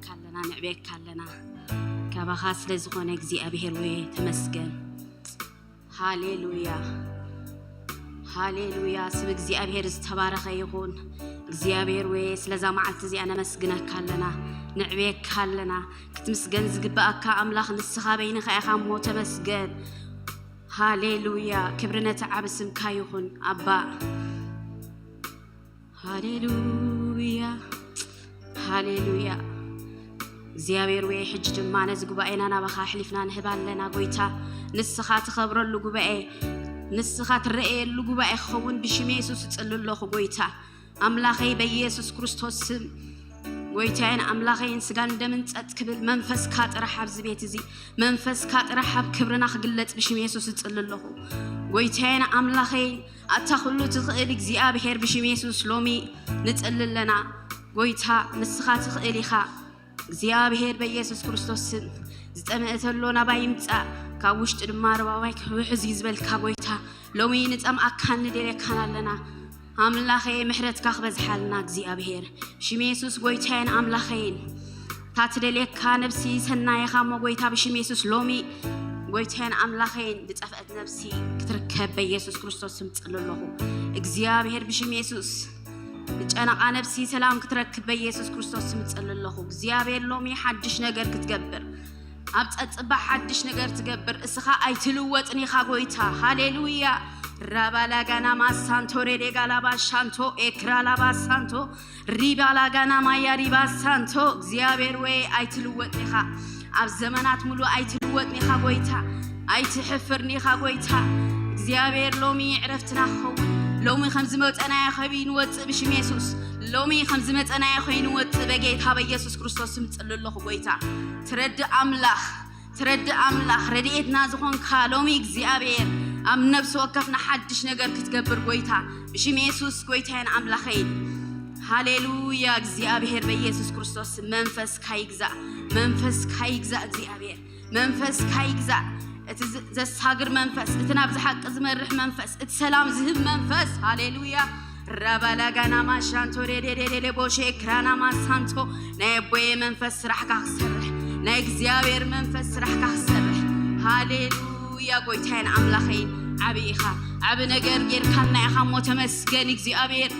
ነመስግነካ ኣለና፣ ንዕቤካ ኣለና። ካባኻ ስለ ዝኾነ እግዚኣብሔር ወይ ተመስገን። ሃሌሉያ፣ ሃሌሉያ። ስም እግዚኣብሔር ዝተባረኸ ይኹን። እግዚኣብሔር ወይ ስለዛ መዓልቲ እዚኣ ነመስግነካ ኣለና፣ ንዕቤካ ኣለና። ክትምስገን ዝግብኣካ ኣምላኽ ንስኻ በይንኻ ኢኻ እሞ ተመስገን። ሃሌሉያ፣ ክብሪ ነቲ ዓቢ ስምካ ይኹን ኣባ። ሃሌሉያ፣ ሃሌሉያ። እግዚኣብሔር ወይ ሕጂ ድማ ነዚ ጉባኤና ናባኻ ኣሕሊፍና ንህብ ኣለና። ጎይታ ንስኻ ትኸብረሉ ጉባኤ፣ ንስኻ ትረኣየሉ ጉባኤ ክኸውን ብሽም የሱስ እጽሊ ኣለኹ። ጎይታ ኣምላኸይ በኢየሱስ ክርስቶስ ስም ጎይታዬን ኣምላኸይን ስጋን ደምን ጸጥ ክብል መንፈስካ ጥራሕ ኣብዚ ቤት እዚ መንፈስካ ጥራሕ ኣብ ክብርና ክግለጽ ብሽም የሱስ እጽሊ ኣለኹ። ጎይታዬን ኣምላኸይን ኣታ ኩሉ ትኽእል እግዚኣብሔር ብሽም የሱስ ሎሚ ንጽሊ ኣለና። ጎይታ ንስኻ ትኽእል ኢኻ። እግዚኣብሔር በኢየሱስ ክርስቶስ ስም ዝጠመአ ተሎ ናባይ ይምጻእ፣ ካብ ውሽጢ ድማ ርባባይ ክውሕዝ እዩ ዝበልካ ጎይታ ሎሚ ንጸምኣካን ንደልየካን ኣለና። ኣምላኸይ ምሕረትካ ክበዝሓልና እግዚኣብሔር ብሽም የሱስ ጎይታዬን ኣምላኸይን። እታ ትደልየካ ነብሲ ሰናይ ኢኻ እሞ ጎይታ ብሽም የሱስ ሎሚ ጎይታዬን ኣምላኸይን ዝጠፍአት ነብሲ ክትርከብ በኢየሱስ ክርስቶስ ስም ጽሊ ኣለኹ። እግዚኣብሔር ብሽም የሱስ ዝጨነቓ ነብሲ ሰላም ክትረክብ በኢየሱስ ክርስቶስ ስም ጽሊ ኣለኹ። እግዚኣብሔር ሎሚ ሓድሽ ነገር ክትገብር ኣብ ጸጽባ ሓድሽ ነገር ትገብር እስኻ ኣይትልወጥን ኢኻ ጎይታ። ሃሌሉያ። ራባላጋና ማሳንቶ ሬዴ ጋላባ ሻንቶ ኤክራ ላባ ሳንቶ ሪባላጋና ማያ ሪባ ሳንቶ እግዚኣብሔር ወይ ኣይትልወጥን ኢኻ። ኣብ ዘመናት ሙሉ ኣይትልወጥን ኢኻ ጎይታ፣ ኣይትሕፍርን ኢኻ ጎይታ። እግዚኣብሔር ሎሚ ዕረፍትና ክኸውን ሎሚ ከም ዝመጸናዮ ከይኑ ወጽእ ብሽም የሱስ ሎሚ ከም ዝመጸናዮ ከይኑ ወጽእ በጌታ በኢየሱስ ክርስቶስ ስም ጽሊ ኣለኹ ጎይታ። ትረድእ ኣምላኽ ትረድእ ኣምላኽ ረድኤትና ዝኾንካ ሎሚ እግዚኣብሔር ኣብ ነብሲ ወከፍና ሓድሽ ነገር ክትገብር ጎይታ ብሽም የሱስ ጎይታዬን ኣምላኸይን። ሃሌሉያ። እግዚኣብሔር በኢየሱስ ክርስቶስ መንፈስካ ይግዛእ፣ መንፈስካ ይግዛእ እግዚኣብሔር መንፈስካ ይግዛእ። እቲ ዝ- ዘሳግር መንፈስ፣ እቲ ናብዚ ሓቂ ዝመርሕ መንፈስ፣ እቲ ሰላም ዝህብ መንፈስ። ሃሌሉያ። ራባላጋና ማሻንቶ ሬዴዴዴሌ ቦሼ ክራና ማሳንቶ ናይ ኣቦየ መንፈስ ስራሕካ ክሰርሕ ናይ እግዚኣብሔር መንፈስ ስራሕካ ክሰርሕ። ሃሌሉያ። ጎይታዬን ኣምላኸይን ዓቢ ኢኻ። ዓቢ ነገር ጌርካልና ኢኻ እሞ ተመስገን እግዚኣብሔር።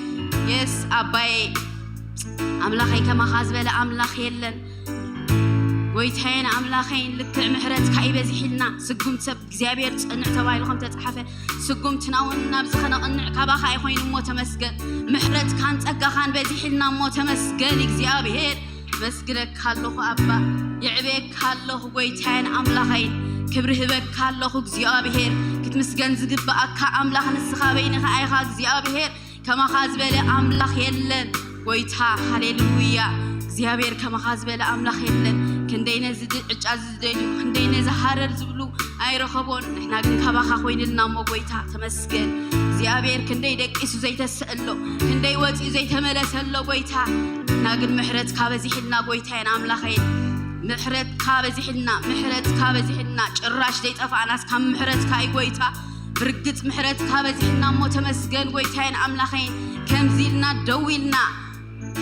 የስ ኣባየ ኣምላኸይ ከማኻ ዝበለ ኣምላኽ የለን። ጎይታዬን ኣምላኸይን ልክዕ ምሕረትካ ይበዚሕልና። ስጉምቲ ሰብ እግዚኣብሔር ጽንዕ ተባሂሉ ከም ተጻሓፈ ስጉምትና እውን ናብዚ ከነቕንዕ ካባኻ እዩ ኮይኑ እሞ ተመስገን። ምሕረትካን ጸጋኻን በዚሕልና እሞ ተመስገን እግዚኣብሔር። መስግነካ ኣለኹ ኣባ፣ የዕቤካ ኣለኹ ጎይታዬን ኣምላኸይን። ክብሪ ህበካ ኣለኹ እግዚኣብሔር። ክትምስገን ዝግብኣካ ኣምላኽ ንስኻ በይንኻ ኢኻ እግዚኣብሔር። ከማኻ ዝበለ ኣምላኽ የለን ጎይታ። ሃሌሉያ። እግዚኣብሔር ከማኻ ዝበለ ኣምላኽ የለን። ክንደይ ነዚ ድ- ዕጫ እዚ ዝደልዩ ክንደይ ነዚ ሃረር ዝብሉ ኣይረኸቦን። ንሕና ግን ካባኻ ኮይንልና እሞ ጎይታ ተመስገን። እግዚኣብሔር ክንደይ ደቂሱ ዘይተሰእሎ ክንደይ ወፂኡ ዘይተመለሰሎ ጎይታ። ንሕና ግን ምሕረትካ በዚሕልና ጎይታዬን ኣምላኸይን። ምሕረትካ በዚሕልና ምሕረትካ በዚሕልና ጭራሽ ዘይጠፋእናስ ካብ ምሕረትካ እዩ ጎይታ። ብርግጽ ምሕረትካ በዚሕና እሞ ተመስገን ጎይታዬን ኣምላኸይን። ከምዚ ኢልና ደው ኢልና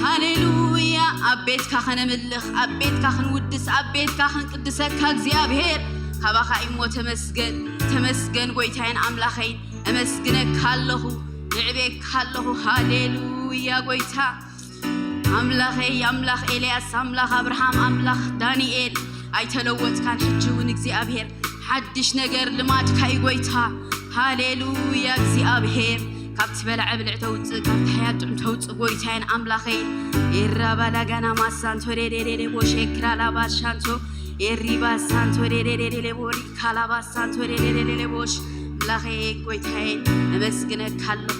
ሃሌሉያ ኣብ ቤትካ ከነምልኽ ኣብ ቤትካ ክንውድስ ኣብ ቤትካ ክንቅድሰካ እግዚኣብሔር ካባኻ እሞ ተመስገን። ተመስገን ጎይታዬን ኣምላኸይን። እመስግነካ ኣለኹ። ንዕቤካ ኣለኹ። ሃሌሉያ ጎይታ ኣምላኸይ ኣምላኽ ኤልያስ ኣምላኽ ኣብርሃም ኣምላኽ ዳንኤል ኣይተለወጥካን። ሕጂ እውን እግዚኣብሔር ሓድሽ ነገር ልማድካ እዩ ጎይታ። ሃሌሉያ እግዚኣብሔር ካብቲ በላዐ ብልዕ ተውፅእ ካብቲ ሓያል ጥዑም ተውፅእ ጎይታዬን ኣምላኸይ። ኤራ ባላጋና ማሳንቶ ዴዴዴዴ ቦሼ ክራላባሻንቶ ኤሪባሳንቶ ዴዴዴዴ ቦሪ ካላባሳንቶ ዴዴዴዴ ቦሽ። ኣምላኸይ ጎይታዬን እመስግነካ ኣለኹ።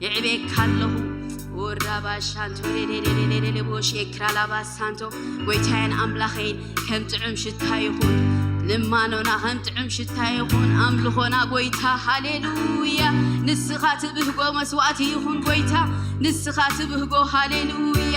የዕቤካ ኣለኹ። ወራባሻንቶ ሌሌሌሌሌሌቦሽ ኤክራላባሳንቶ ጎይታዬን ኣምላኸይን ከም ጥዑም ሽታ ይኹን ልማኖና ከም ጥዑም ሽታ ይኹን ኣምልኾና ጎይታ። ሃሌሉያ ንስኻ ትብህጎ መስዋዕቲ ይኹን ጎይታ ንስኻ ትብህጎ። ሃሌሉያ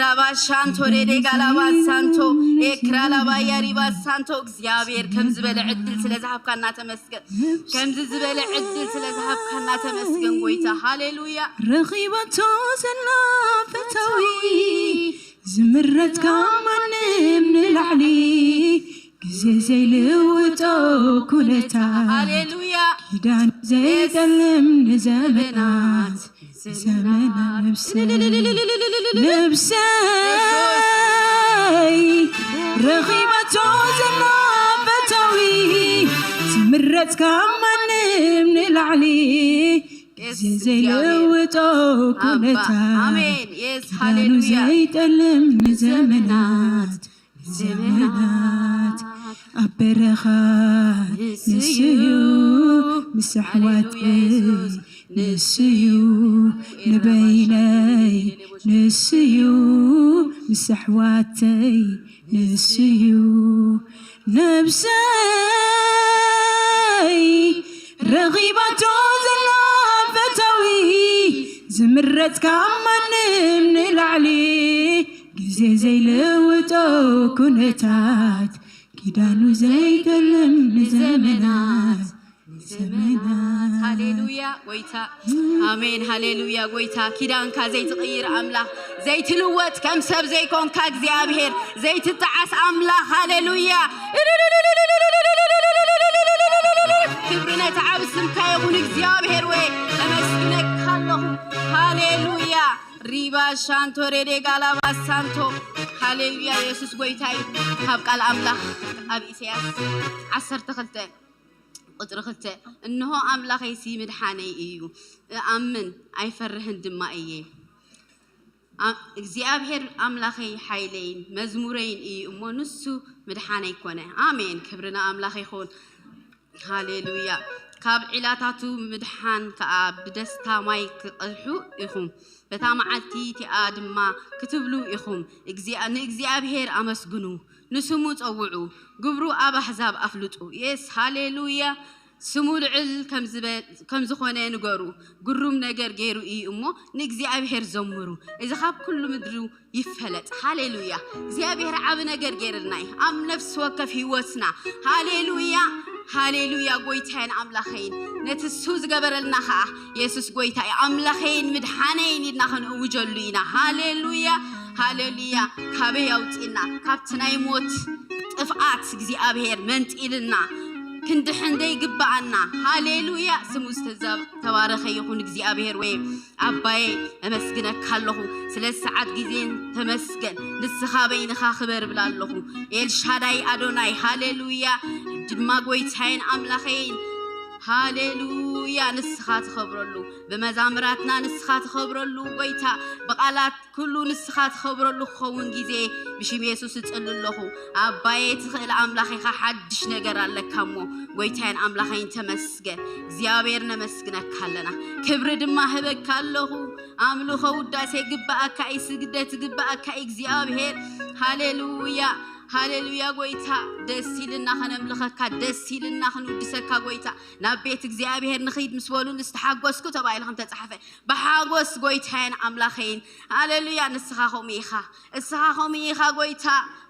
ራባሻንቶ ሬዴ ጋላባ ሳንቶ ኤክራላባ ያሪባ ሳንቶ። እግዚኣብሔር ከም ዝበለ ዕድል ስለ ዝሃብካና ተመስገን። ከምዚ ዝበለ ዕድል ስለ ዝሃብካና ተመስገን ጎይታ። ሃሌሉያ። ረኺባቶ ዘላ ፈታዊ ዝምረትካ ማንም ንላዕሊ ግዜ ዘይልውጦ ኩነታ ሃሌሉያ። ኪዳን ዘይጠልም ንዘመናት ዘመና ነብሰይ ነብሰይ ረኺባቶ ዘላ ፈታዊ ዝምረትካ ማንም ንላዕሊ ግዜ ዘይልውጦ ኩነታ ኣሜን። የስ ኪዳኑ ሃሌሉያ። ዘይጠልም ንዘመናት ዘመናት ኣብ በረኻ ንስዩ ምስ ኣሕዋተይ ንስዩ ንበይነይ ንስዩ ምስ ኣሕዋተይ ንስዩ ነብሰይ ረኺባቶ ዘላ ፈታዊ ዝምረጽ ካብ ማንም ንላዕሊ ግዜ ዘይልውጦ ኩነታት ኪዳኑ ዘይጠልም ንዘመናት ንዘመናት። ሃሌሉያ ጎይታ ኣሜን። ሃሌሉያ ጎይታ ኪዳንካ ዘይትቕይር ኣምላኽ ዘይትልወጥ ከም ሰብ ዘይኮንካ እግዚኣብሔር ዘይትጠዓስ ኣምላኽ ሃሌሉያ። ክብሪ ነቲ ዓብ ስምካ ይኹን እግዚኣብሔር ወይ ተመስግነካ ኣለኹ። ሃሌሉያ ሪባ ሻንቶ ሬዴ ጋላባ ሳንቶ ሃሌሉያ የሱስ ጎይታ እዩ። ካብ ቃል ኣምላኽ ኣብ ኢሳያስ ዓሰርተ ክልተ ቁጽሪ ክልተ እንሆ ኣምላኸይሲ ምድሓነይ እዩ፣ እኣምን ኣይፈርህን ድማ እየ። ኣ- እግዚኣብሔር ኣምላኸይ ሓይለይን መዝሙረይን እዩ እሞ ንሱ ምድሓነይ ኮነ። ኣሜን። ክብሪ ንኣምላኽ ይኹን። ሃሌሉያ። ካብ ዒላታቱ ምድሓን ከኣ ብደስታ ማይ ክቐድሑ ኢኹም፣ በታ መዓልቲ እቲኣ ድማ ክትብሉ ኢኹም፣ እግዚኣብ- ንእግዚኣብሔር ኣመስግኑ፣ ንስሙ ጸውዑ፣ ግብሩ ኣብ ኣሕዛብ ኣፍልጡ። የስ ሃሌሉያ። ስሙ ልዕል ከም ዝበ- ከም ዝኾነ ንገሩ። ግሩም ነገር ገይሩ እዩ እሞ ንእግዚኣብሔር ዘምሩ። እዚ ካብ ኩሉ ምድሩ ይፈለጥ። ሃሌሉያ። እግዚኣብሔር ዓቢ ነገር ገይርልና እዩ ኣብ ነፍሲ ወከፍ ህይወትና። ሃሌሉያ ሃሌሉያ። ጎይታዬን ኣምላኸይን ነቲ እሱ ዝገበረልና ኸዓ የሱስ ጎይታ እዩ ኣምላኸይን ምድሓነይን ኢልና ክንእውጀሉ ኢና። ሃሌሉያ ሃሌሉያ። ካበይ ኣውፅእና ካብቲ ናይ ሞት ጥፍኣት እግዚኣብሔር መንጢልና ክንድሕን ዘይግብኣና። ሃሌሉያ ስሙ ዝተባረኸ ይኹን እግዚኣብሔር ወይ ኣባዬ እመስግነካ ኣለኹ ስለ ሰዓት ግዜን ተመስገን። ንስኻ በይንኻ ክበር እብላ ኣለኹ። ኤልሻዳይ ኣዶናይ ሃሌሉያ ድማ ጎይታዬን ኣምላኸይን ሃሌሉያ። ንስኻ ትኸብረሉ ብመዛምራትና ንስኻ ትኸብረሉ ጎይታ ብቓላት ኩሉ ንስኻ ትኸብረሉ ክኸውን ግዜ ብሽም የሱስ እጽሊ ኣለኹ። ኣባዬ ትኽእል ኣምላኽ ኢኻ ሓድሽ ነገር ኣለካ እሞ ጎይታዬን ኣምላኸይን ተመስገን። እግዚኣብሔር ነመስግነካ ኣለና ክብሪ ድማ ህበካ ኣለኹ። ኣምልኾ ውዳሴ ግብኣካ እዩ ስግደት ግብኣካ እዩ እግዚኣብሔር። ሃሌሉያ ሃሌሉያ ጎይታ ደስ ኢልና ከነምልኸካ ደስ ኢልና ክንውድሰካ ጎይታ ናብ ቤት እግዚኣብሔር ንኽይድ ምስ በሉ ንስተሓጎስኩ ተባሂሉ ከም ተጻሓፈ ብሓጎስ ጎይታዬን ኣምላኸይን ሃሌሉያ። ንስኻ ከምኡ ኢኻ እስኻ ከምኡ ኢኻ ጎይታ።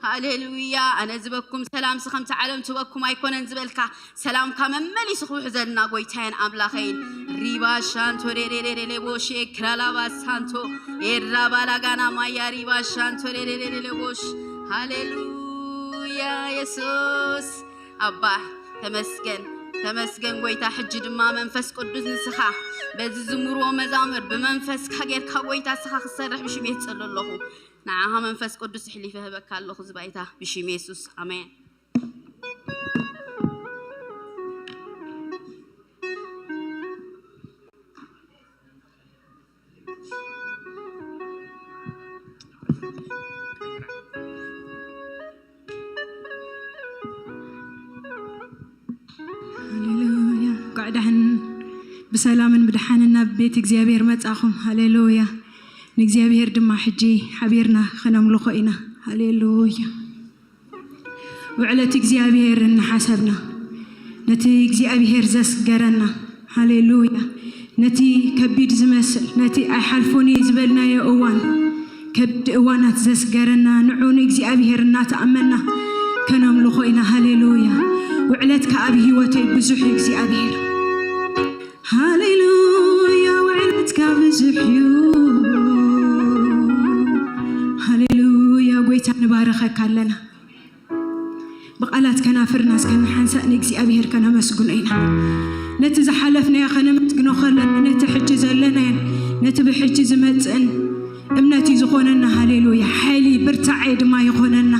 ሃሌሉያ ኣነ ዝበኩም ሰላምሲ ከምቲ ዓለም ትበኩም ኣይኮነን ዝበልካ ሰላምካ መመሊሱ ክውሕዘልና ጎይታዬን ኣምላኸይን። ሪባ ሻንቶ ሬሬሬሬቦሽ ክራላባ ሳንቶ ኤራ ባላጋና ማያ ሪባ ሻንቶ ሬሬሬሬቦሽ። ሃሌሉያ የሱስ ኣባ ተመስገን ተመስገን ጎይታ። ሕጂ ድማ መንፈስ ቅዱስ ንስኻ በዚ ዝምርዎ መዛምር ብመንፈስካ ጌርካ ጎይታ እስኻ ክትሰርሕ ብሽም የትጸሉ ኣለኹ። ንዓኻ መንፈስ ቅዱስ ሕሊፈ ህበካ ኣለኹ ዝባይታ ብሽም የሱስ ኣሜን። ሃሌሉያ። እንኳዕ ደሓን ብሰላምን ብድሓንን ናብ ቤት እግዚኣብሔር መጻኹም። ሃሌሉያ። ንእግዚኣብሔር ድማ ሕጂ ሓቢርና ኸነምልኾ ኢና። ሃሌሉያ። ውዕለት እግዚኣብሔር እናሓሰብና ነቲ እግዚኣብሔር ዘስገረና ሃሌሉያ ነቲ ከቢድ ዝመስል ነቲ ኣይሓልፎን እዩ ዝበልናዮ እዋን ከብድ እዋናት ዘስገረና ንዑ ንእግዚኣብሔር እናተኣመና ከነምልኾ ኢና። ሃሌሉያ። ውዕለትካ ኣብ ህይወተይ ብዙሕ እዩ እግዚኣብሔር። ሃሌሉያ። ውዕለትካ ብዙሕ እዩ። ሃሌሉያ። ጎይታ ንባረኸካ ኣለና። ብቓላት ከናፍርና እስከ ንሓንሳእ ንእግዚኣብሔር ከነመስግኖ ኢና። ነቲ ዝሓለፍናዮ ከነመስግኖ ከለና ነቲ ሕጂ ዘለናዮን ነቲ ብሕጂ ዝመጽእን እምነት እዩ ዝኾነና። ሃሌሉያ። ሓይሊ ብርታዐ ድማ ይኾነና።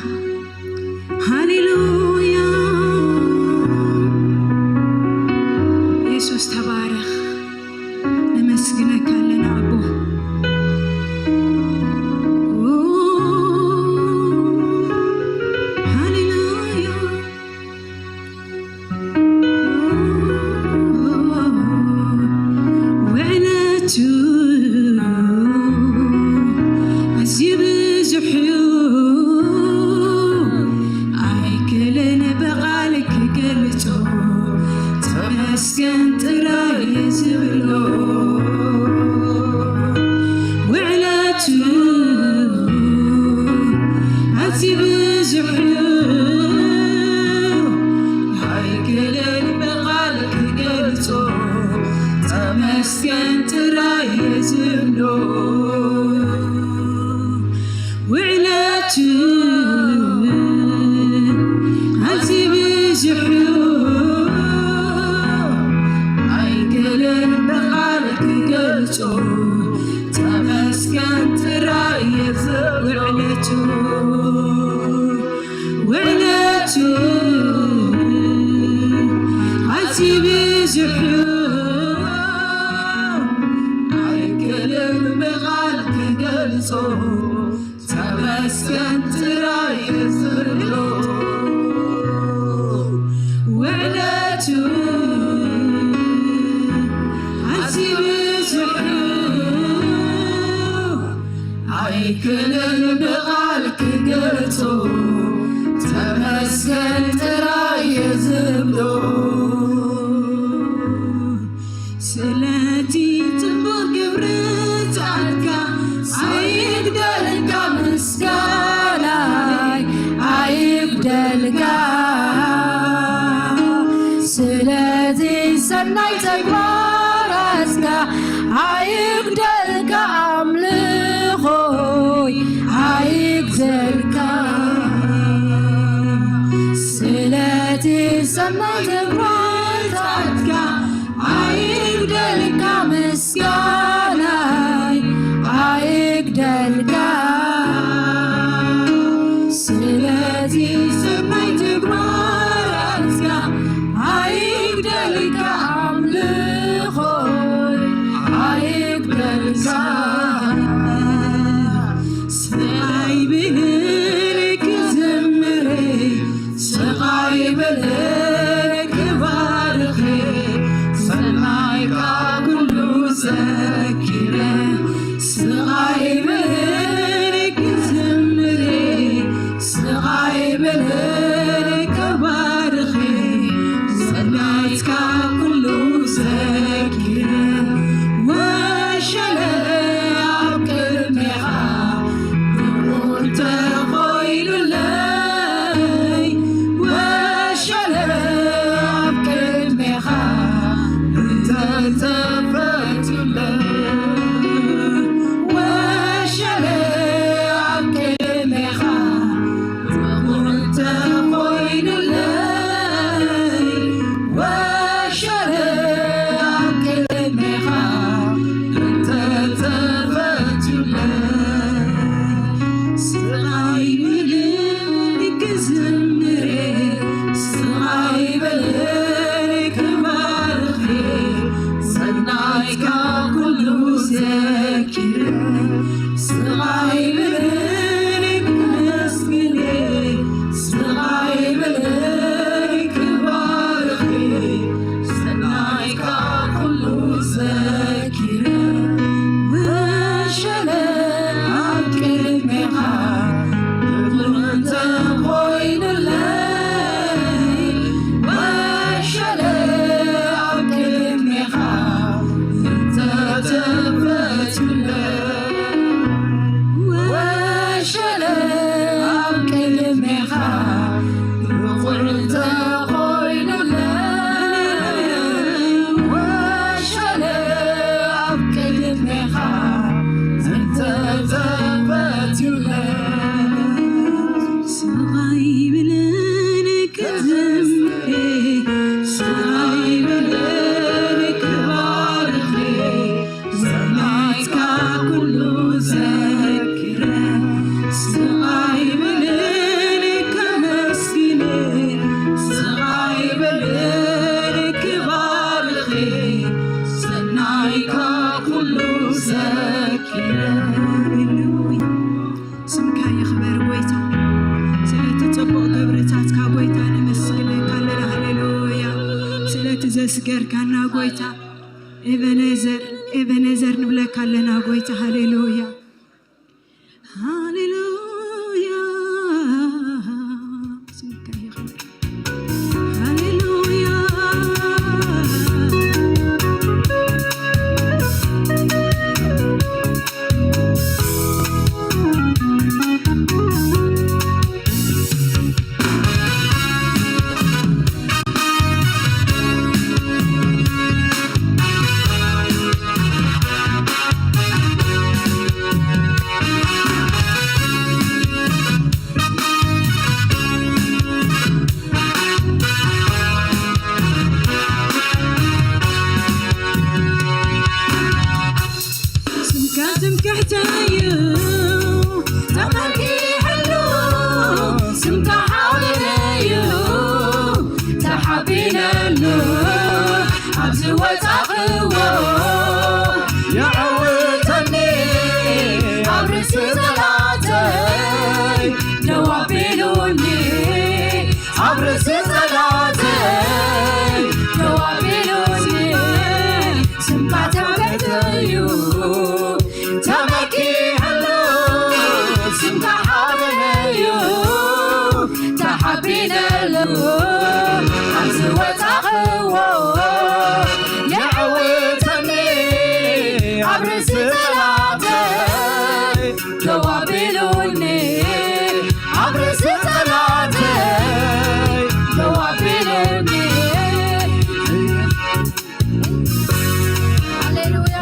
ሃሌሉያ። የሱስ ተባረኽ። ነመስግነካ ኣለና ኣቦ። ኦ፣ ሃሌሉያ። ውዕለቱ ኣዝዩ ብዙሕ እዩ፣ ኣይክእልን ብቓል ክገልጾ፣ ተመስገን ጥራይ ዝብሎ። ውዕለቱ ኣዝዩ ብዙሕ እዩ፣ ኣይክእልን ብቓል ክገልጾ፣ ተመስገን ጥራይ ዝብሎ። ውዕለቱ ኣዝዩ ብዙሕ እዩ፣ ኣይክእልን ብቓል ክገልጾ፣ ተመስገን ጥራይ እዩ ዝብሎ። ውዕለቱ፣ ውዕለቱ ኣዝዩ ብዙሕ እዩ፣ ኣይክእልን ብቓል ክገልጾ፣ ተመስገን ጥራይ እዩ ዝብሎ። ውዕለቱ ኣዝዩ ብዙሕ እዩ፣ ኣይክእልን ብቓል ክገልጾ፣ ተመስገን ጥራይ እዩ ዝብሎ። ስለቲ ጽቡቕ ግብርታትካ ኣይግደልካ ምስጋናይ ኣይግደልካ። ስለቲ ሰናይ ተግባራትካ ኣይግደልካ ኣምልኾይ ኣይግደልካ። ስለቲ ሰናይ ተግባራትካ ኣይግደልካ ምስጋናይ ኣይግደልካ። ስለቲ ሰናይ ተግባራትካ ኣይግደልካ ኣምልኾይ ኣይግደልካ። ስቓይ ብልክ ዝምረይ ስቓይ ብልክ ባርኸ ሰናይካ ኩሉ ዘኪረ ስቓይ ብልክ ዝምረይ ስቓይ ብልክ ጎይታ፣ ስለቲ ጽቡቕ ግብርታትካ ጎይታ፣ ነመስግነካ ኣለና። ሃሌሉያ። ስለቲ ዘስገርካና ጎይታ፣ ኤበኔዘር፣ ኤበኔዘር ንብለካ ኣለና ጎይታ። ሃሌሉያ። ሃሌሉያ። ስምካ ይኹን። ሃሌሉያ። ስምካ ትምክሕተይ እዩ፣ ተመኪሐሉ። ስምካ ሓበነይ እዩ፣ ተሓቢነሉ። ኣብ ዝወጻእክዎ የዕውተኒ፣ ኣብ ርእሲ ጸላተይ ደው ኣቢሉኒ። ኣብ ርእሲ ጸላተይ ደው ኣቢሉኒ፣ ስምካ ተመኪሐሉ፣ ተመኪሐሉ፣ ስምካ ሓበነይ እዩ፣ ተሓቢነሉ፣ ኣብ ዝወጻእክዎ የዕውተኒ፣ ኣብ ርእሲ ጸላተይ ደው ኣቢሉኒ፣ ኣብ ርእሲ ጸላተይ ደው ኣቢሉኒ። ሃሌሉያ።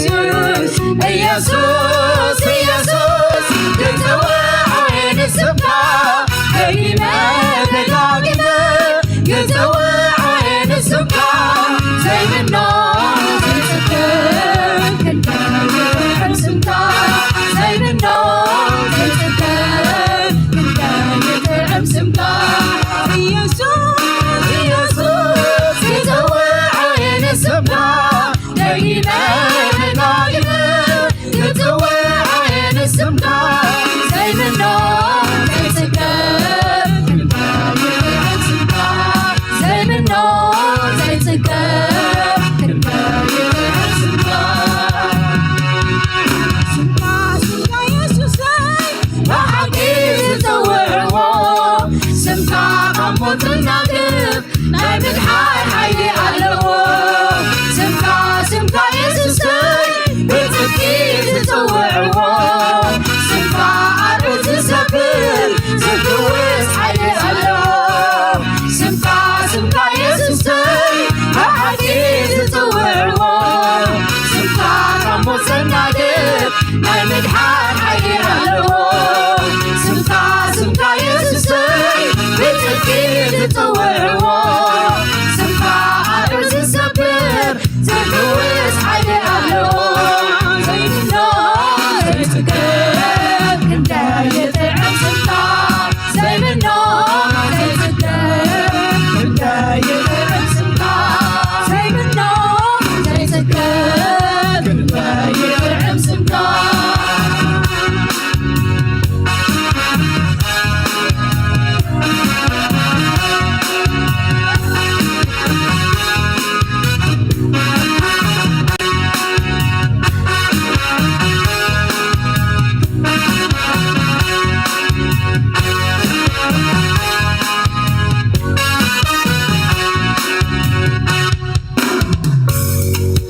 ኢየሱስ፣ ኢየሱስ፣ ኢየሱስ፣ ክጽውዖ ንስምካ ደጊመ ደጋጊመ ክጽውዖ ንስምካ ዘይምኖ ዘይጽገብ ክንደይ ይጥዕም ስምካ ዘይምኖ ዘይጽገብ ክንደይ ይጥዕም ስምካ ኢየሱስ፣ ኢየሱስ፣ ክጽውዖ ንስምካ ደጊመ ደጋጊመ ክጽውዖ ንስምካ ዘይምኖ ዘይጽገብ ክንደይ ይጥዕም ስምካ ዘይምኖ ዘይጽገብ ክንደይ ይጥዕም ስምካ ስምካ ስምካ የሱሰይ ብሓቂ ዝጸውዕዎ ስምካ ካብ ሞት ዝናግፍ ናይ ምድሓን ሓይሊ ኣለዎ። ስምካ ስምካ የሱሰይ ብጽድቂ ዝጽውዕዎ ስምካ ኣርዑት ዝሰብር ዝፍውስ ሓይሊ ኣለዎ። ስምካ ስምካ የሱሰይ ብሓቂ ዝጽውዕዎ ስምካ ካብ ሞት ዘናግፍ ናይ ምድሓን ሓይሊ ኣለዎ። ስምካ ስምካ የሱሰይ ብጽድቂ ዝጽውዕዎ ስምካ ኣርዑት ዝሰብር ዝፍውስ ሓይሊ ኣለዎ። ዘይምኖ ዘይጽገብ ክንደይ ይጥዕም ስምካ ዘይምኖ ዘይጽገብ ክንደይ ይጥዕም ስምካ ዘይምኖ ዘይጽገብ ክንደይ ይጥዕም ስምካ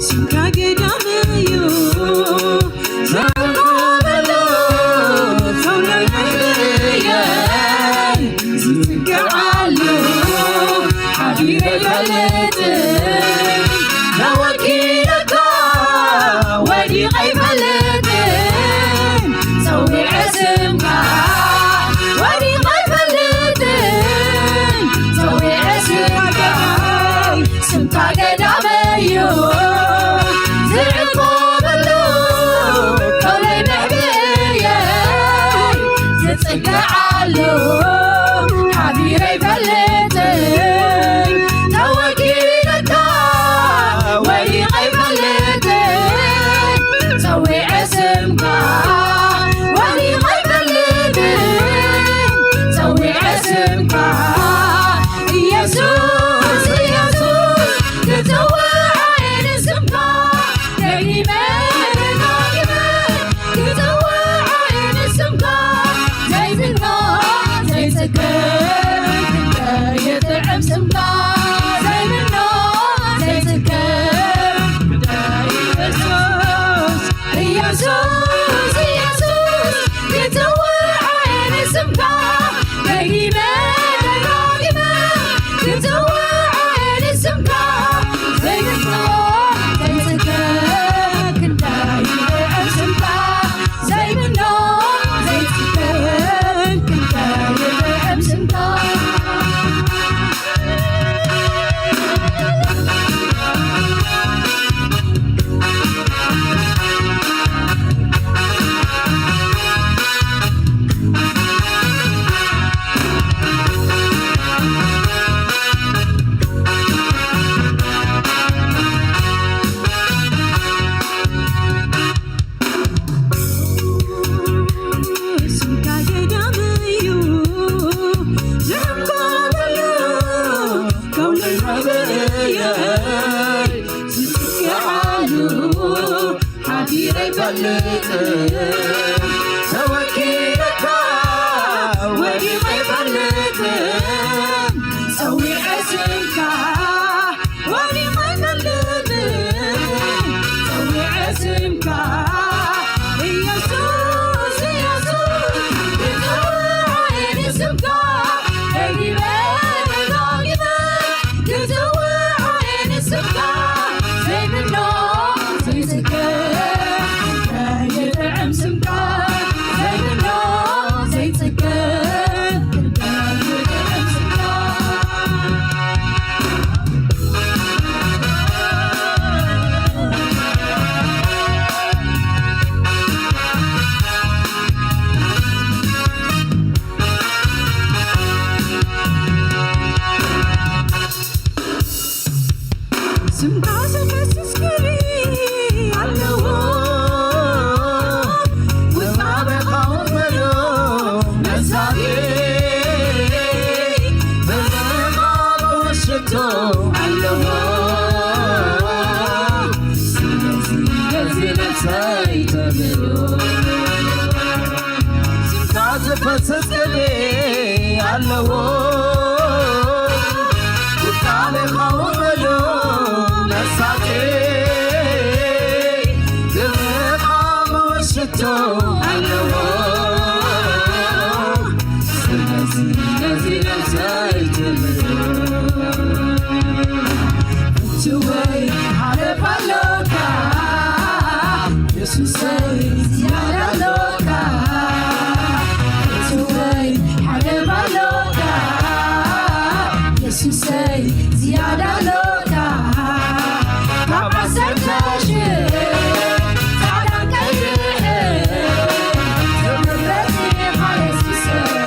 ስምካ ገዳም እዩ ዘዕቆበሉ ሰው ናይ መፍለየ ዝጽግዓሉ ሓዲረ ይፈልጥ ተወኪለካ ወዲቐ ይፈልጥን ጸዊዐ ስምካ ወዲቐ ይፈልጥን ጸዊዐ ስምካ ስምካ ገዳመዩ ዝዕቆበሉ ከውለይ መዕብየይ ዝጽግዓሉ ሓቢረ ይፈልጥን ተወኪለካ ወዲቐ ይፈልጥን ጸዊዐ ስምካ ወዲቐ ይፈልጥን ጸዊዐ ስምካ ኢየሱስ ኢየሱስ ክጽውዕ ዓይኒ ስምካ ደጊመ ደጋጊመ ክጽውዕ ዓይኒ ስምካ ዘይዝኖ ዘይጽገብ ክንደይ ይጥዕም ስምካ ዘይዝኖ ዘይጽገብ ክንደይ ኢየሱስ ኢየሱስ ኢየሱስ ክጽውዕ ዓይኒ ስምካ ደጊመ ደጋጊመ ክጽውዕ ዓይኒ ስምካ ዘይምኖ ዘይጽገብ ክንደይ ይጥዕም ስምካ ዘይምኖ ዘይጽገብ ክንደይ ይጥዕም ስምካ ስምካ ገዳም እዩ ዝዕቆበሉ ከውለይ መበየይ ዝጽግዓሉ ሓዲረ ይፈልጥን ተወኪለካ ወዲቐ ይፈልጥን ጸዊዐ ስምካ ወዲቐ ይፈልጥን ጸዊዐ ስምካ ኢየሱስ ኢየሱስ ክጽውዕ ዓይኒ ስምካ ደጊመ ደጋጊመ ክጽውዕ ዓይኒ ስምካ ዘይምኖ ዘይጽገብ ስምካ ዝፈስስ ቅኔ ኣለዎ። ቁጣ ለኻውመሉ መሳጤ፣ ግርማዊ ሽቶ ኣለዎ። ስለዚ ነዚ ነብሰይ ትምልሶ። ፍትወይ ሓለፋ ኣሎካ፣ የሱሰይ ዝያዳ ኣሎካ። ፍትወይ ሓለፋ ኣሎካ፣ የሱሰይ ዝያዳ ኣሎካ። ካብ ዓሰርተ ሽሕ ጻዕዳን ቀይሕን ትምረጽ ኢኻ የሱሰይ።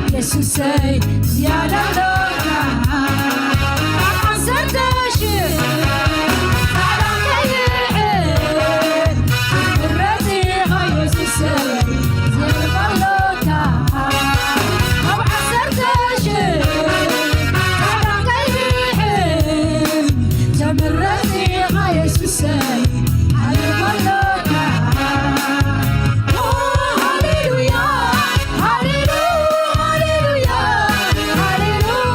የሱሰይ ዝያዳ ኣሎካ። ዓሰርተ ሽሕ ጻዕዳን ቀይሕን ምረጽ ኢኻ የሱሰይ ዝያዳ ኣሎካ። ኣብ ዓሰርተ ሽሕ ጻዕዳን ቀይሕን ተምረጽ ኢኻ የሱሰይ ዓለም ኣሎካ። ኦ ሃሌሉያ፣ ሃሌሉ-፣ ሃሌሉያ፣ ሃሌሉ-፣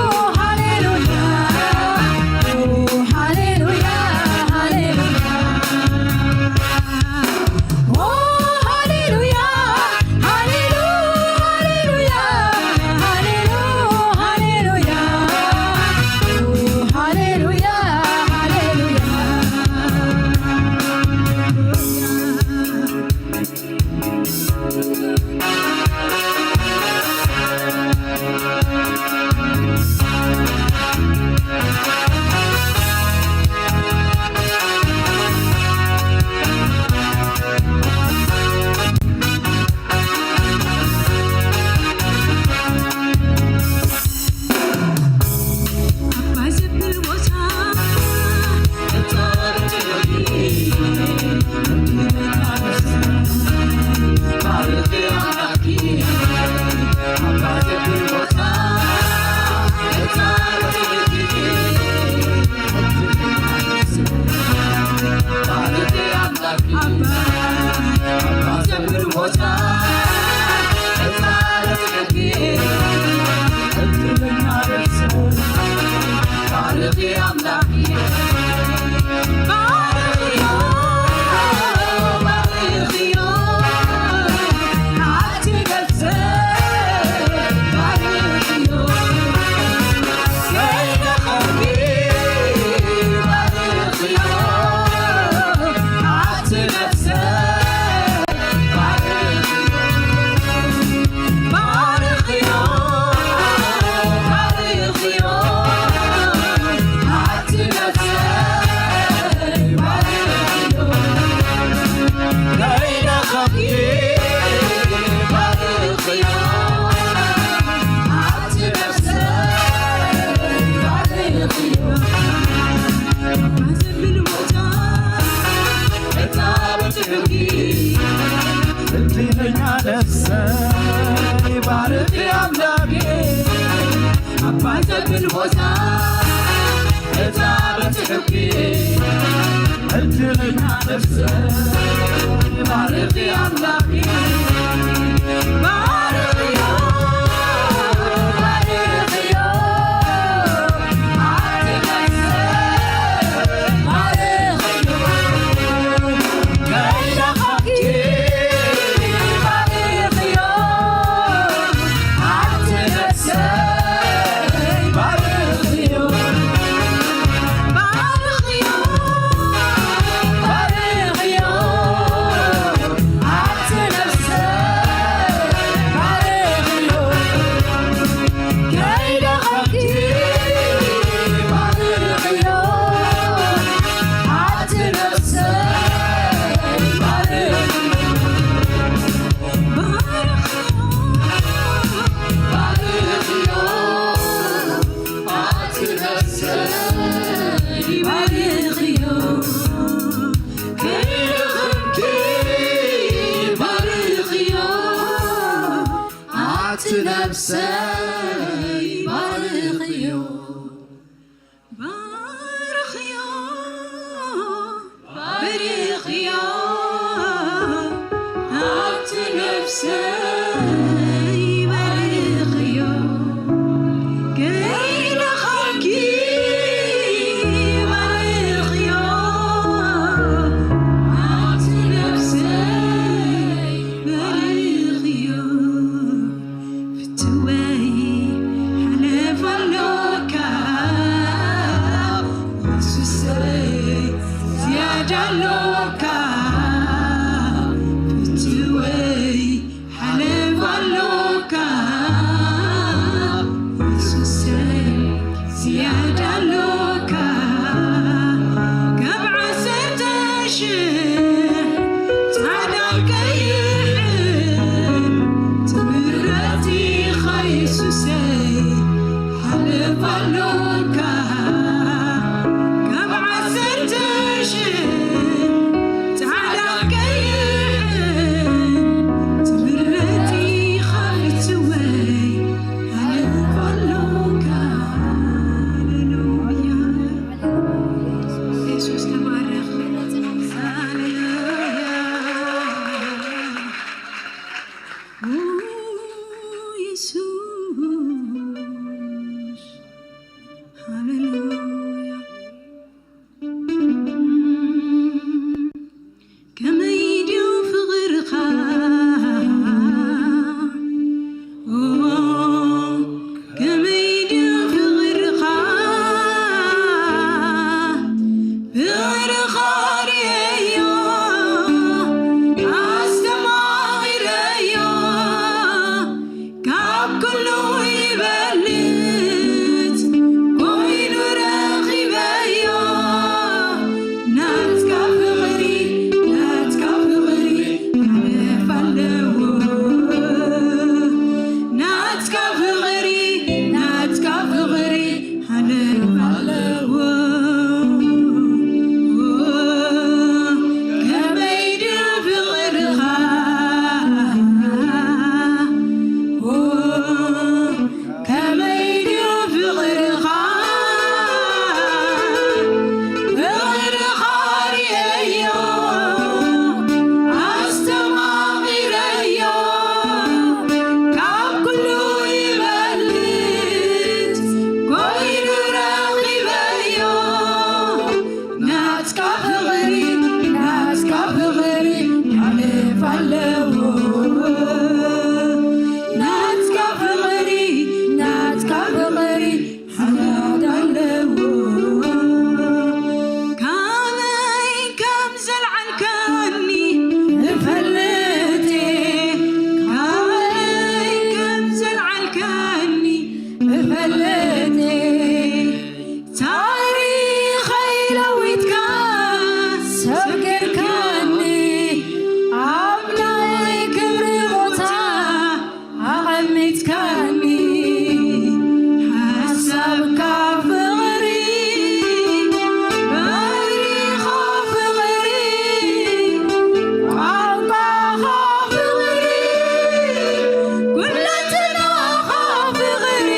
ብል ቦታ እታ በቲ ሕጊ ዕድለኛ ነፍሰ ባርኺ ኣምላኺ ባርኽዮ ባርኽዮ ኣቲ ነፍሰ ባርኽዮ ከይደኸምኪ ባርኽዮ ኣቲ ነፍሰ ኣቲ ነፍሰይ ባርኽዮ ባርኽዮ ባርኽዮ ኣቲ ነፍሰይ ባርኽዮ ከይደኸምኪ ባርኽዮ ኣቲ ነፍሰይ ባርኽዮ ፍትወይ ሓለፍ ኣሎካ የሱሰይ ዝያዳ ኣሎካ ፍትወይ ሓለፍ ኣሎካ የሱሰይ ዝያዳ ኣሎካ ካብ ዓሰርተ ሽሕ ጻዕዳ ቀይሕን ትምረጽ ኢኻ የሱሰይ ሓለፍ ኣሎካ ካብ ዓሰርተ ሽሕ ጻዕዳ ቀይሕን ትምረጽ ኢኻ ፍትወይ ሓለፍ ኣሎካ ሃሌሉያ የሱስ ተባረኽ ሃሌሉያ ኦ የሱስ ሃሌሉያ ከመይ ድዩ ፍቕርኻ ኦ ከመይ ድዩ ፍቕርኻ ፍቕርኻ ርእየዮ ኣስተማቒረዮ ካብ ኩሉ ይበልጽ ኮይኑ ረኺበዮ ናትካ ፍቕሪ ናትካ ፍቕሪ ሓለፍ ኣለዎ ናትካ ፍቕሪ ናትካ ፍቕሪ ሓለፍ ኣለዎ ከመይ ድዩ ፍቕርኻ ከመይ ድዩ ፍቕርኻ ፍቕርኻ ርእየዮ ኣስተማቒረዮ ካብ ኩሉ ይበልጽ ኮይኑ ረኺበዮ ናትካ ፍቕሪ ናትካ ፍቕሪ ሓለፍ ኣለዎ ናትካ ፍቕሪ ናትካ ፍቕሪ ሓያል ኣለዎ ካበይ ከም ዘልዓልካኒ እፈልጥ እየ ካበይ ከም ዘልዓልካኒ እፈልጥ እየ ታሪኸይ ለዊጥካ ሰብ ጌርካኒ ኣብ ናይ ክብሪ ቦታ ኣቐሚጥካኒ ሓሳብካ ፍቕሪ ባህሪኻ ፍቕሪ ቋንቋኻ ፍቕሪ ኩለንትናኻ ፍቕሪ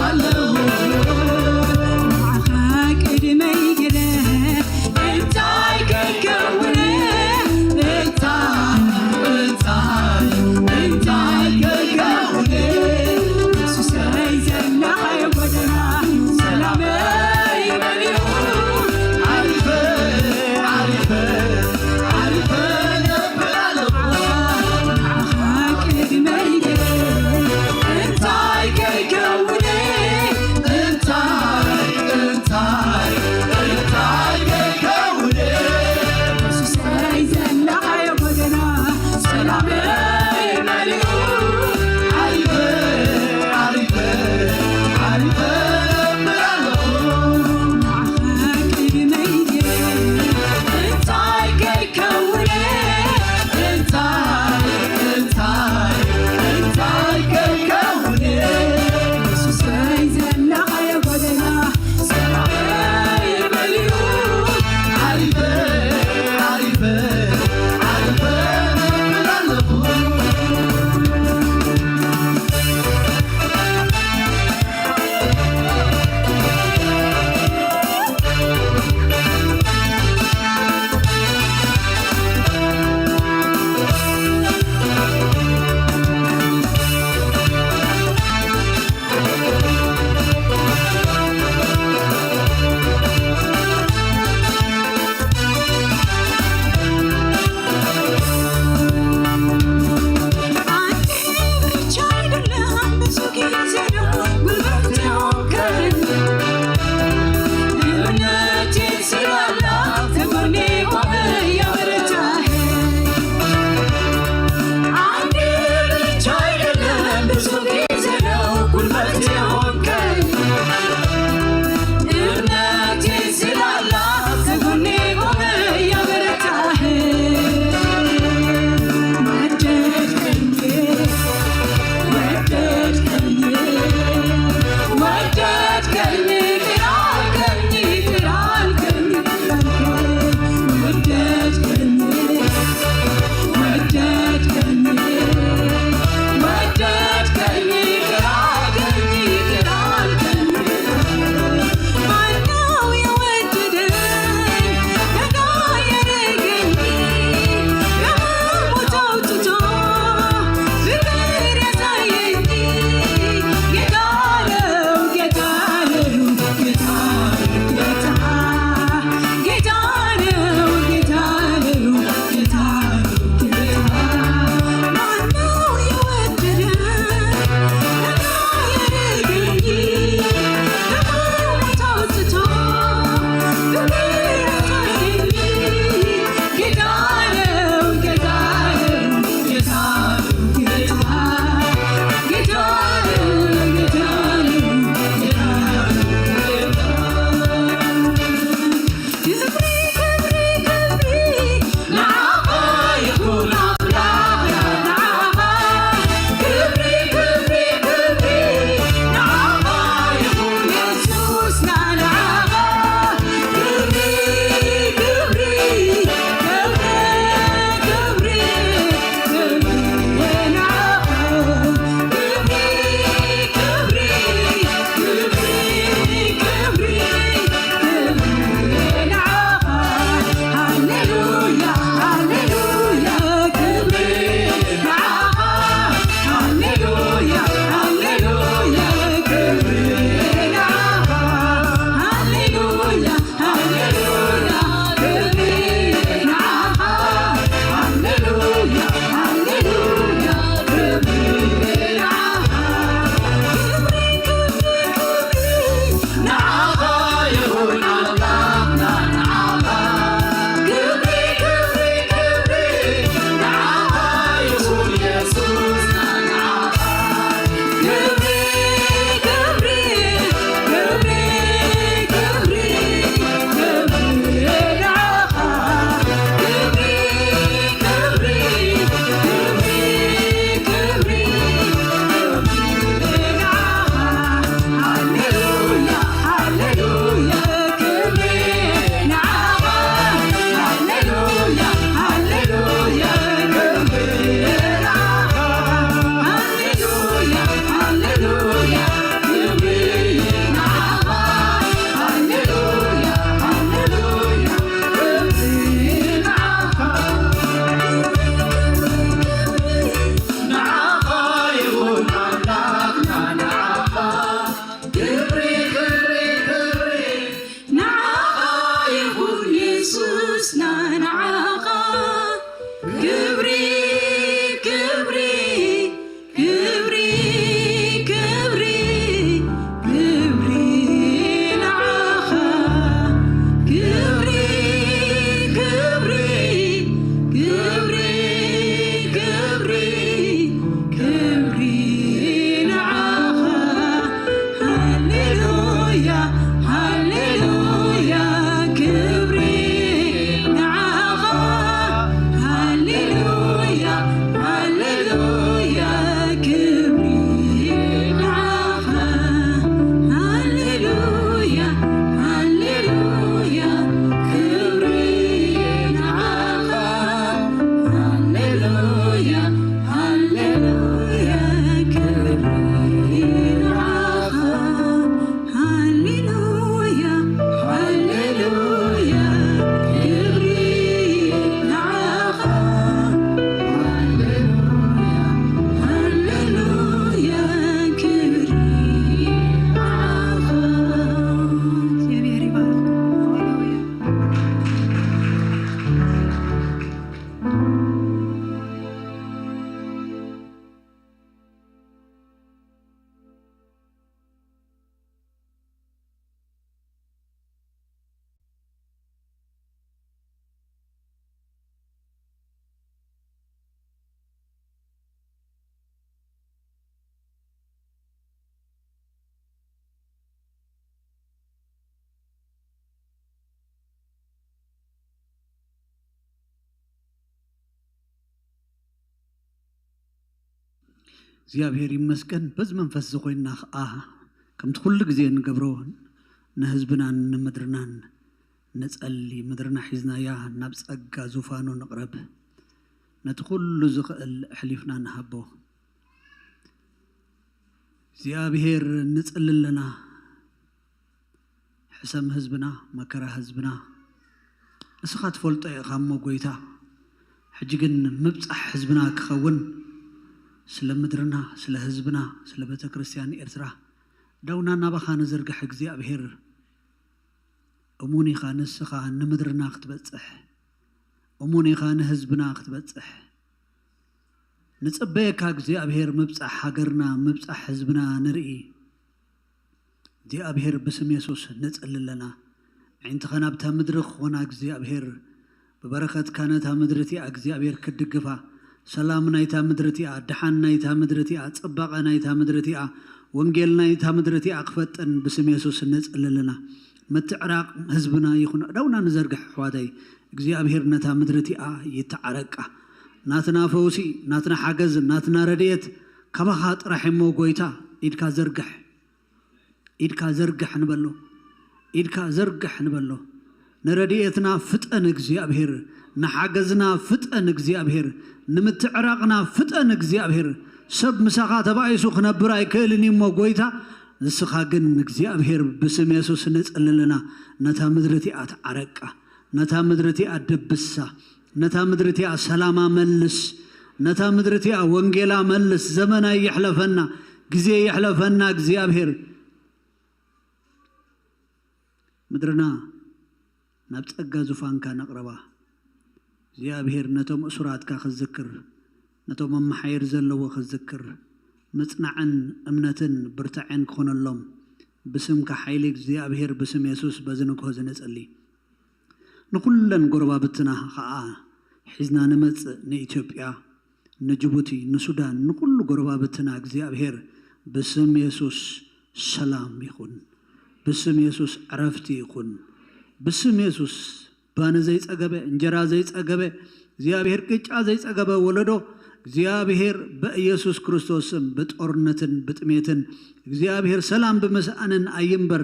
ኣለኹ። ንዓኻ ቅድመይ ገለ እንታይ ከይከውነ? እንታይ፣ እንታይ፣ እንታይ ከይከውነ? የሱሰይ ዘለኻዮ ጎደና ሰላመይ መሊኡ። ዓሪፈ፣ ዓሪፈ፣ ዓሪፈ ነብር ኣለኹ። ንዓኻ ቅድመይ ገለ እንታይ ከይከውነ? እግዚኣብሔር ይመስገን። በዚ መንፈስ እዚ ኮይንና ኸዓ ከምቲ ኩሉ ግዜ እንገብሮ ንህዝብናን ንምድርናን ንጸሊ። ምድርና ሒዝናያ ናብ ጸጋ ዙፋኑ ንቕረብ። ነቲ ኩሉ ዝኽእል ኣሕሊፍና ንሃቦ። እግዚኣብሔር ንጽሊ ኣለና። ሕሰም ህዝብና፣ መከራ ህዝብና እስኻ ትፈልጦ ኢኻ እሞ ጎይታ። ሕጂ ግን ምብጻሕ ህዝብና ክኸውን ስለ ምድርና፣ ስለ ህዝብና፣ ስለ ቤተ ክርስቲያን ኤርትራ ዳውና ናባኻ ንዝርግሕ እግዚኣብሔር። እሙን ኢኻ ንስኻ ንምድርና ክትበጽሕ፣ እሙን ኢኻ ንህዝብና ክትበጽሕ። ንጽበየካ እግዚኣብሔር ምብጻሕ ሃገርና፣ ምብጻሕ ህዝብና ንርኢ። እግዚኣብሔር ብስም የሱስ ንጽሊ ኣለና። ኣዒንትኻ ናብታ ምድሪ ክኾና እግዚኣብሔር፣ ብበረኸትካ ነታ ምድሪ እቲኣ እግዚኣብሔር ክትድግፋ፣ ሰላም ናይታ ምድሪ እቲኣ፣ ደሓን ናይታ ምድሪ እቲኣ፣ ጽባቐ ናይታ ምድሪ እቲኣ፣ ወንጌል ናይታ ምድሪ እቲኣ ክፈጥን ብስም የሱስ ንጽሊ ኣለና። ምትዕራቕ ህዝብና ይኹን። ኣእዳውና ንዘርግሕ ኣሕዋተይ፣ እግዚኣብሔር ነታ ምድሪ እቲኣ ይተዓረቃ። ናትና ፈውሲ፣ ናትና ሓገዝ፣ ናትና ረድኤት ካባኻ ጥራሕ እሞ ጎይታ ኢድካ ዘርግሕ። ኢድካ ዘርግሕ ንበሎ። ኢድካ ዘርግሕ ንበሎ። ንረድኤትና ፍጠን እግዚኣብሔር፣ ንሓገዝና ፍጠን እግዚኣብሔር፣ ንምትዕራቕና ፍጠን እግዚኣብሔር። ሰብ ምሳኻ ተባኢሱ ክነብር ኣይክእልን እዩ እሞ ጎይታ፣ ንስኻ ግን እግዚኣብሔር ብስም የሱስ ንጽሊ ኣለና። ነታ ምድሪ እቲኣ ትዓረቃ፣ ነታ ምድሪ እቲኣ ደብሳ፣ ነታ ምድሪ እቲኣ ሰላማ መልስ፣ ነታ ምድሪ እቲኣ ወንጌላ መልስ። ዘመን ኣይሕለፈና፣ ግዜ ይሕለፈና እግዚኣብሔር። ምድርና ናብ ጸጋ ዙፋንካ ነቕርባ። እግዚኣብሔር ነቶም እሱራትካ ክዝክር፣ ነቶም ኣብ መሓየር ዘለዎ ክዝክር፣ ምጽናዕን እምነትን ብርታዐን ክኾነሎም ብስምካ ሓይሊ እግዚኣብሔር ብስም የሱስ በዚ ንግሆ እዚ ንጸሊ። ንኹለን ጎረባብትና ኸኣ ሒዝና ንመጽእ፣ ንኢትዮጵያ፣ ንጅቡቲ፣ ንሱዳን፣ ንኹሉ ጎረባብትና እግዚኣብሔር ብስም የሱስ ሰላም ይኹን። ብስም የሱስ ዕረፍቲ ይኹን። ብስም የሱስ ባኒ ዘይጸገበ፣ እንጀራ ዘይጸገበ፣ እግዚኣብሔር ቅጫ ዘይጸገበ ወለዶ እግዚኣብሔር በኢየሱስ ክርስቶስ ስም ብጦርነትን ብጥሜትን እግዚኣብሔር ሰላም ብምስኣንን ኣይንበር።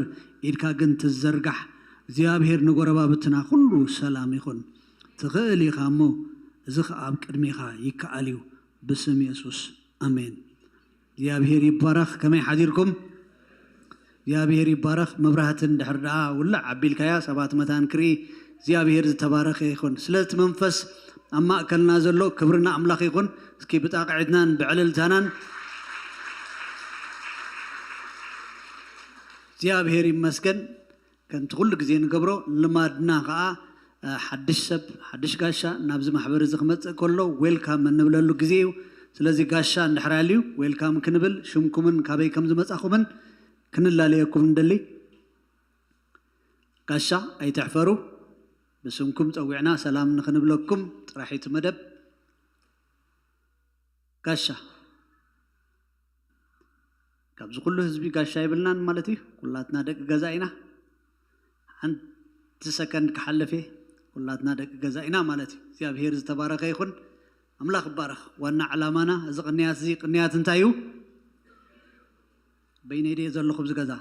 ኢድካ ግን ትዘርጋሕ። እግዚኣብሔር ንጎረባብትና ኩሉ ሰላም ይኹን። ትኽእል ኢኻ እሞ እዚ ኸኣ ኣብ ቅድሜኻ ይከኣል እዩ። ብስም የሱስ ኣሜን። እግዚኣብሔር ይባረኽ። ከመይ ሓዲርኩም? እግዚኣብሔር ይባረኽ። መብራህትን ድሕር ደኣ ውልዕ ኣቢልካያ ሰባት መታን ክርኢ። እግዚኣብሔር ዝተባረኸ ይኹን። ስለቲ መንፈስ ኣብ ማእከልና ዘሎ ክብሪ ንኣምላኽ ይኹን። እስኪ ብጣቕዒትናን ብዕልልታናን እግዚኣብሔር ይመስገን። ከምቲ ኩሉ ግዜ ንገብሮ ልማድና ኸኣ፣ እ፣ ሓድሽ ሰብ፣ ሓድሽ ጋሻ ናብዚ ማሕበር እዚ ክመጽእ ከሎ ዌልካም እንብለሉ ግዜ እዩ። ስለዚ ጋሻ እንድሕር ኣልዩ ዌልካም ክንብል ሽምኩምን ካበይ ከም ዝመጻኹምን ክንላለየኩም ንደሊ። ጋሻ ኣይትሕፈሩ፣ ብስምኩም ጸዊዕና ሰላም ንኽንብለኩም ጥራሕ እዩ እቲ መደብ። ጋሻ ካብዚ ኩሉ ህዝቢ ጋሻ የብልናን ማለት እዩ። ኩላትና ደቂ ገዛ ኢና። ሓንቲ ሰከንድ ክሓልፍ እየ፣ ኩላትና ደቂ ገዛ ኢና ማለት እዩ። እግዚኣብሔር ዝተባረኸ ይኹን። ኣምላኽ ይባረኽ። ዋና ዕላማና እዚ ቅንያት እዚ፣ ቅንያት እንታይ እዩ? በይነይ ድየ ዘለኹ ኣብዚ ገዛ?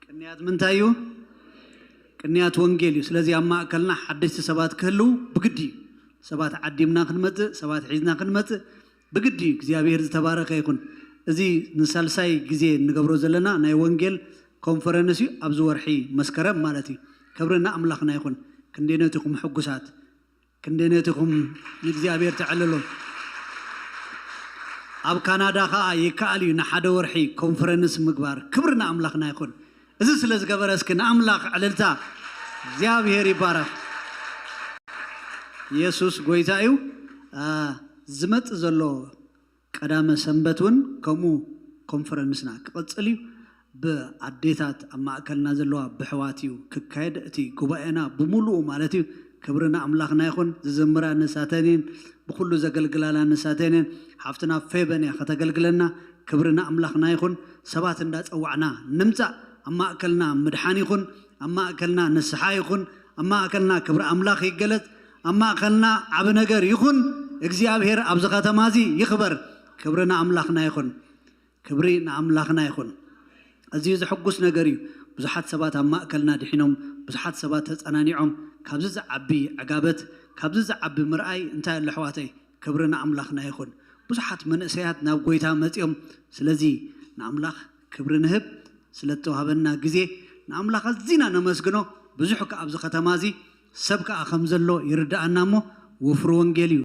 ቅንያት ምንታይ እዩ? ቅንያት ወንጌል እዩ። ስለዚ ኣብ ማእከልና ሓደሽቲ ሰባት ክህልዉ ብግዲ እዩ። ሰባት ዓዲምና ክንመጽእ፣ ሰባት ሒዝና ክንመጽእ ብግዲ እዩ። እግዚኣብሔር ዝተባረኸ ይኹን። እዚ ንሳልሳይ ግዜ እንገብሮ ዘለና ናይ ወንጌል ኮንፈረንስ እዩ፣ ኣብዚ ወርሒ መስከረም ማለት እዩ። ክብሪ ንኣምላኽና ይኹን። ክንደይነት ኢኹም ሕጉሳት? ክንደይነት ኢኹም ንእግዚኣብሔር ተዕልሉ? ኣብ ካናዳ ኸኣ ይከኣል እዩ ንሓደ ወርሒ ኮንፈረንስ ምግባር። ክብሪ ንኣምላኽና ይኹን። እዚ ስለ ዝገበረ እስኪ ንኣምላኽ ዕልልታ። እግዚኣብሔር ይባረኽ። የሱስ ጎይታ እዩ። አ፣ ዝመጽእ ዘሎ ቀዳመ ሰንበት እውን ከምኡ ኮንፈረንስና ክቕጽል እዩ። ብኣዴታት ኣብ ማእከልና ዘለዋ ብሕዋት እዩ ክካየድ እቲ ጉባኤና ብምሉኡ ማለት እዩ። ክብሪ ንኣምላኽና ይኹን። ዝዝምራ ንሳተን እየን፣ ብኹሉ ዘገልግላና ንሳተን እየን። ሓፍትና ፌበን እያ ከተገልግለና። ክብሪ ንኣምላኽና ይኹን። ሰባት እንዳጸዋዕና ንምጻእ፣ ኣብ ማእከልና ምድሓን ይኹን፣ ኣብ ማእከልና ንስሓ ይኹን፣ ኣብ ማእከልና ክብሪ ኣምላኽ ይገለጽ፣ ኣብ ማእከልና ዓቢ ነገር ይኹን። እግዚኣብሔር ኣብዚ ከተማ እዚ ይኽበር። ክብሪ ንኣምላኽና ይኹን። ክብሪ ንኣምላኽና ይኹን። ኣዝዩ ዘሐጉስ ነገር እዩ። ብዙሓት ሰባት ኣብ ማእከልና ድሒኖም፣ ብዙሓት ሰባት ተጸናኒዖም፣ ካብዚ ዝዓቢ ዕጋበት፣ ካብዚ ዝዓቢ ምርኣይ እንታይ ኣሎ ኣሕዋተይ? ክብሪ ንኣምላኽና ይኹን። ብዙሓት መንእሰያት ናብ ጎይታ መጺኦም። ስለዚ ንኣምላኽ ክብሪ ንህብ። ስለ እተዋህበና ግዜ ንኣምላኽ ኣዚና ነመስግኖ። ብዙሕ ከኣ ኣብዚ ከተማ እዚ ሰብ ከኣ ከም ዘሎ ይርድኣና እሞ፣ ወፍሪ ወንጌል እዩ።